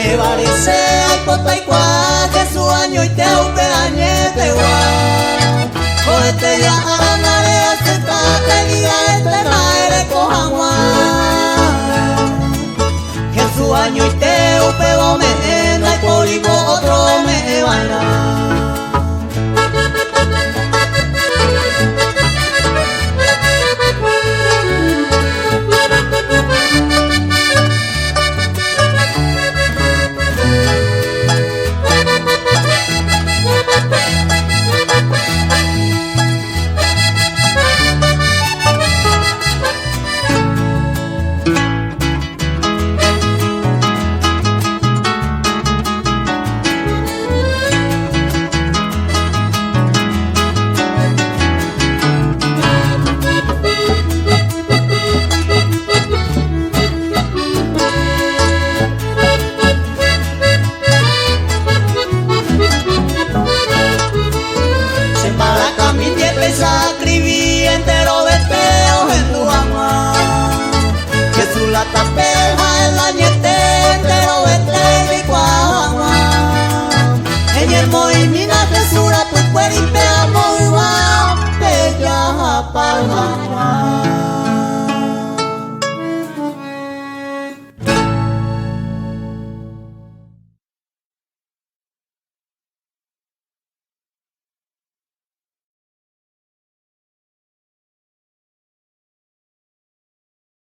Upévare che aipotaikuaa Jesús añoite upe añetegua. Ko'ẽteia ág̃are asẽta pe vida eterna ereko hag̃ua. Jesús añoite upéva ome'ẽ ndaipóri ko otro ome'ẽva'erã.